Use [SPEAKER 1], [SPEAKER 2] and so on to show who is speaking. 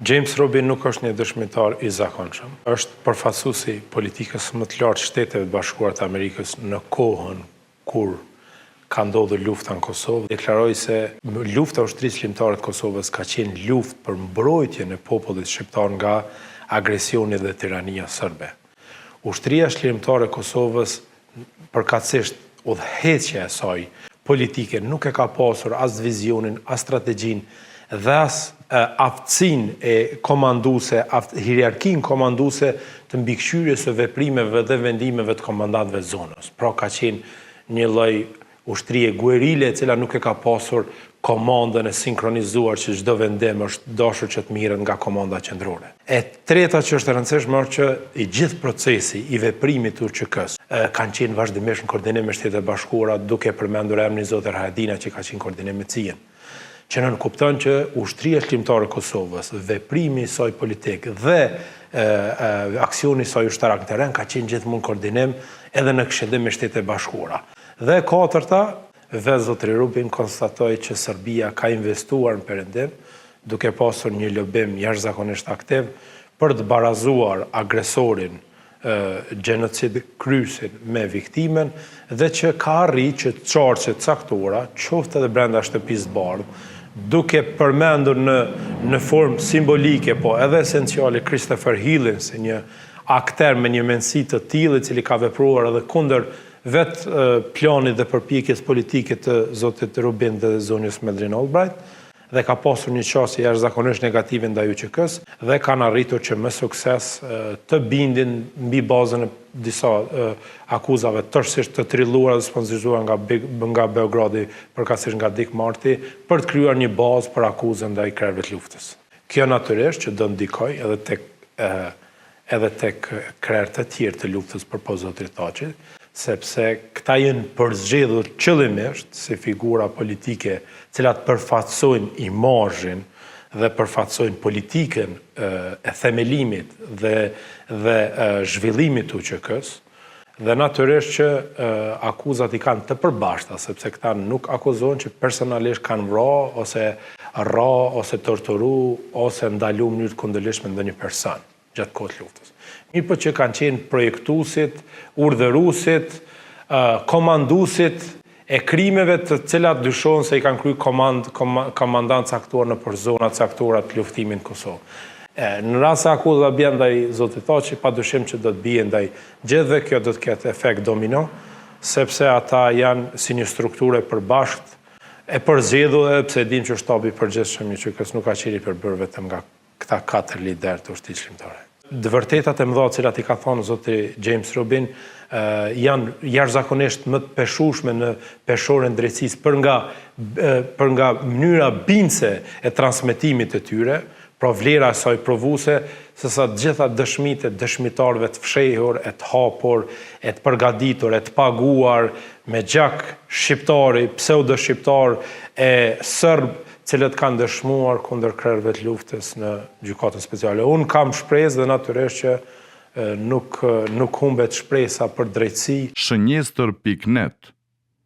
[SPEAKER 1] James Rubin nuk është një dëshmitar i zakonshëm. Është përfaqësuesi i politikës më të lartë Shteteve të Bashkuara të Amerikës në kohën kur ka ndodhur lufta në Kosovë, deklaroi se lufta e Ushtrisë Çlirimtare të Kosovës ka qenë luftë për mbrojtjen e popullit shqiptar nga agresioni dhe tirania sërbe. Ushtria Çlirimtare e Kosovës, përkatësisht udhëheqja e saj politike nuk e ka pasur as vizionin, as strategjinë dhe as aftësinë e komanduese, hierarkinë komanduese të mbikëqyrjes së veprimeve dhe vendimeve të komandantëve të zonës. Pra ka qenë një lloj Ushtrie guerile e cila nuk e ka pasur komandën e sinkronizuar që çdo vendim është dashur që të mirret nga komanda qendrore. E treta që është e rëndësishme është që i gjithë procesi i veprimit të UÇK-së kanë qenë vazhdimisht në koordinim me Shtetet e Bashkuara duke përmendur emrin zotit Haradinaj që ka qenë në koordinim me CIA-n. Që nënkupton që Ushtria Çlirimtare e Kosovës, veprimi i saj politik dhe aksioni i saj ushtarak në terren ka qenë gjithmonë në koordinim edhe në këshillim me Shtetet e Bashkuara. Dhe e katërta, vetë zotëri Rubin konstatoi që Serbia ka investuar në Perëndim, duke pasur një lobim jashtëzakonisht aktiv për të barazuar agresorin, gjenocidkryesin me viktimën dhe që ka arrit që qarqe të caktuara, qoftë edhe brenda Shtëpisë së Bardhë, duke përmendur në në formë simbolike, po edhe esenciale Christopher Hillin si një akter me një mendësi të tillë i cili ka vepruar edhe kundër vetë planit dhe përpjekjes politike të zotit Rubin dhe zonjës Madeleine Albright dhe ka pasur një qasje jashtëzakonisht negative ndaj UÇK-së dhe kanë arritur që me sukses të bindin mbi bazën e disa akuzave tërësisht të trilluara dhe sponsorizuara nga nga Beogradi, përkatësisht nga Dick Marty, për të krijuar një bazë për akuzën ndaj krerëve të luftës. Kjo natyrisht që do ndikojë edhe tek edhe tek krerë të tjerë të luftës përpos zotëri Thaçit, sepse këta janë përzgjedhur qëllimisht si figura politike të cilat përfaqësojnë imazhin dhe përfaqësojnë politikën e themelimit dhe dhe zhvillimit të UÇK-së, dhe natyrisht që akuzat i kanë të përbashkëta, sepse këta nuk akuzohen që personalisht kanë vra ose rra ose torturu ose ndalu në mënyrë të kundërligjshme ndonjë person gjatë kohës luftës. Mirëpo që kanë qenë projektuesit, urdhëruesit, komanduesit e krimeve të cilat dyshohen se i kanë kryer komand, komandantë caktuar nëpër zona të caktuara të luftimit në Kosovë. E, në rast se akuza bie ndaj zotit Thaçi, padyshim që do të bie ndaj gjithëve, kjo do të ketë efekt domino, sepse ata janë si një strukturë e përbashkët e përzgjedhur edhe pse e dimë që shtabi i përgjithshëm i UÇK-së nuk ka qenë i përbërë vetëm nga këta katër liderë të Ushtrisë Çlirimtare. Të vërtetat e mëdha të cilat i ka thënë zoti James Rubin janë jashtëzakonisht më të peshueshme në peshoren e drejtësisë për nga për nga mënyra bindëse e transmetimit të tyre, pra vlera e saj provuese, sesa të gjitha dëshmitë e dëshmitarëve të fshehur e të hapur, e të përgatitur, e të paguar me gjak shqiptari, pseudo-shqiptar e serb, cilët kanë dëshmuar kundër krerëve të luftës në Gjykatën Speciale. Unë kam shpresë dhe natyrisht që nuk nuk humbet shpresa për drejtësi.
[SPEAKER 2] Shënjestër pikë net.